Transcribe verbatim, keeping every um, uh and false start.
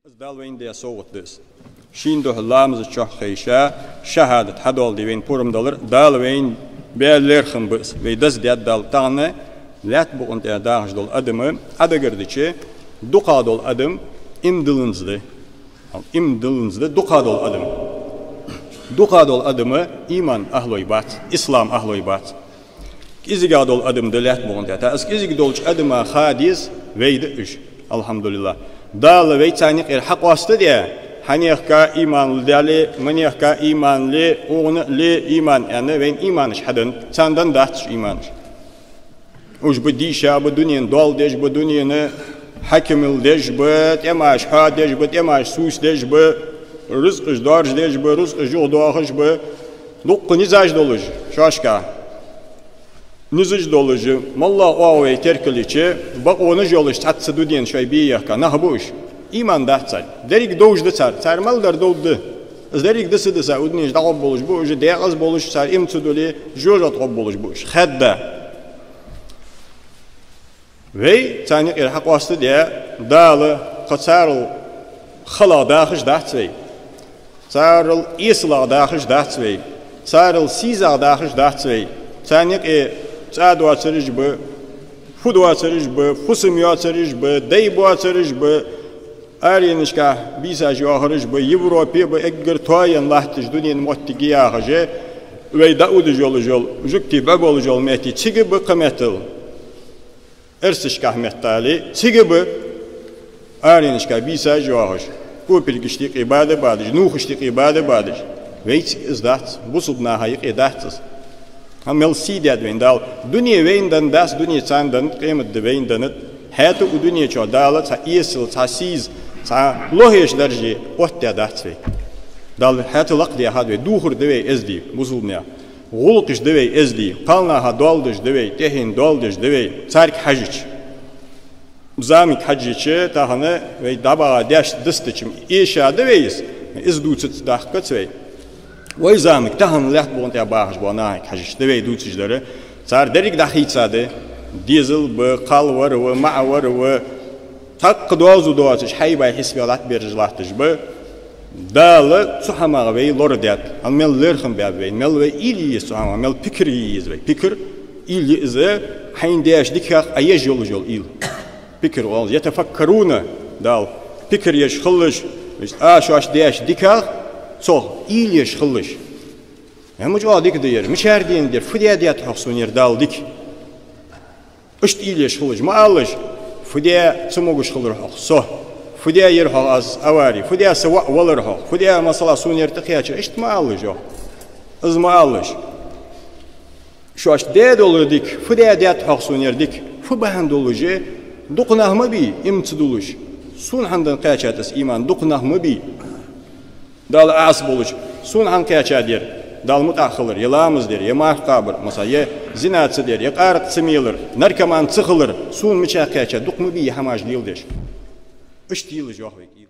Из Дала вайна даь совгӀат да из. Шийна духьал ламаза чу хайша, шахӀадат хьадоаладе вайна пурам далар, Дала вайна баь лерхӀам ба из. Вай деза даьд Дала тахан, лаьтта букъа тӀа дахаш дола адам, Ӏадагардича, дукхагӀа дола адам иман дилланза да. Иман дилланза да дукхагӀа дола адам. ДукхагӀа дола адам иман ахӀлой бац, ислам ахӀлой бац. КӀезигагӀа дола адам да лаьтта букъа тӀа. ТӀаккха из кӀезига долча адама ха деза вай да уж. АлхьамдулиллахӀ. Дала вай царна юкъера хьакъоастадаь, хьанехка иман ле, манехка иман ле, укхунна ле иман аьнна, вайна иманаш хьаденнад, царна денна дац уж иманаш. Уж ба дийша, ба дунен доал деш, ба дунен хьакимал деш, ба тӀемаш хьоадеш, ба тӀемаш сусдеш, ба рузкъаш доаржадеш, ба рузкъаш юхадоахаш, ба дуккха низаш долаш шоашка. Низаш долаш, моллагӀа оагӀув теркалйича, бакъонаш йолаш цхьацца дунен шоай бе яхка нах ба уж. Иман дац царна. Деррига довш да цар, цар мел дар дов да. Из деррига диса-диса, укх дунен чу дӀагӀоргболаш ба уж, даькъаза болаш, цар иман ца дуле, жожагӀате гӀоргболаш ба уж. Хадда. Вай царна юкъера хьакъоастадаь, Дала кхы царел халагӀа дахаш дац вай. Царел эсалагӀа дахаш дац вай. Царел сийсагӀа дахаш дац вай. Царна юкъе цӀа доацараш ба, фу доацараш ба, фусам йоацараш ба, дай боацараш ба, аренашка бийсаш йоахараш ба, Европе ба, эггара тоаенна латташ дунен моттиг я яхаш, вай дӀаудаш йолаш йола, жугтий бӀу болаш йола метте, цига ба кхы меттел. Эрсашкахь меттел, цига ба аренашка бийсаш йоахаш, копилгашта юкъе бада-бадаш, нувхашта юкъе бада-бадаш. Вайцига из дац, бусалба наха юкъе дац из. ХӀа, мел сий даьд вайна Дала. Дуне вайна денна дац, дуне царна деннад, къематди вайна деннад. ХӀаьта укх дунен чу Дала цхьа эсала, цхьа сийсаза, цхьа лохӀеш дарже оттадаь дац вай. Дала хӀаьта лакхдаьхад вай, дувхар да вай эздий, бусалба наьха. ГӀулакхаш да вай эздий, кхалнаха доал деш да вай, тӀехьенна доал деш да вай, царга хьежача. Замага хьежача, тахан вай дӀабаха даьшта дистача эша да вай из, из дувцац, дахкац вай. Вай замага, тахан лаьтта букъа тӀа бахаш бола нахага хьежача да вай дувцаш дар. Цар деррига дӀахийца да, дезал ба, кхалвар ва, маӀавар ва, цхьаккха доазув доацаш, хьайбай хьисабе латтаберзаш латташ ба. Дала цу хӀамах вай лорадаьд. ХӀана мел лерхӀам баьб вайна, мел вай уйла е еза цу хӀамах, мел пикр е еза вай. Пикр, уйла е еза, хьайна даьша диках Ӏа еш йолаш йола уйла. Пикр оал, ятафаккаруна, Дала, пикр еш хилалаш, а шоашта даьша диках, цох уйла еш хилалаш. Е мича оал дика да ер, мичара денад ер, фу даь даьд хьох сона ер Дала дика? Иштта уйла еш хилалаш, ма алалаш: фу даь ца могаш хилар хьох со, фу даь йир хьох аз авари, фу даь са воӀ валар хьох, фу даь, масала, сона ер тӀакхаьчар, иштта ма алалаш йоах. Из ма алалаш. Шоашта даь дола дика, фу даь даьд хьох сона ер дика, фу бахьан долаш, дукха нах ма бий иман ца дулаш. Сона хӀана денна кхаьчад из иман, дукха нах ма бий. Дала Ӏаса болаш, сона хӀана кхаьчад ер? Далла мутӀахьа хилар, е ламаз дар, е марха кхабар, масала, е зина ца дар, е къаракъ ца мелар, наркоман ца хилар, сона мича кхаьчад, дукха ма бий хӀамаш леладеш. Иштта уйла е еза йоах вайга.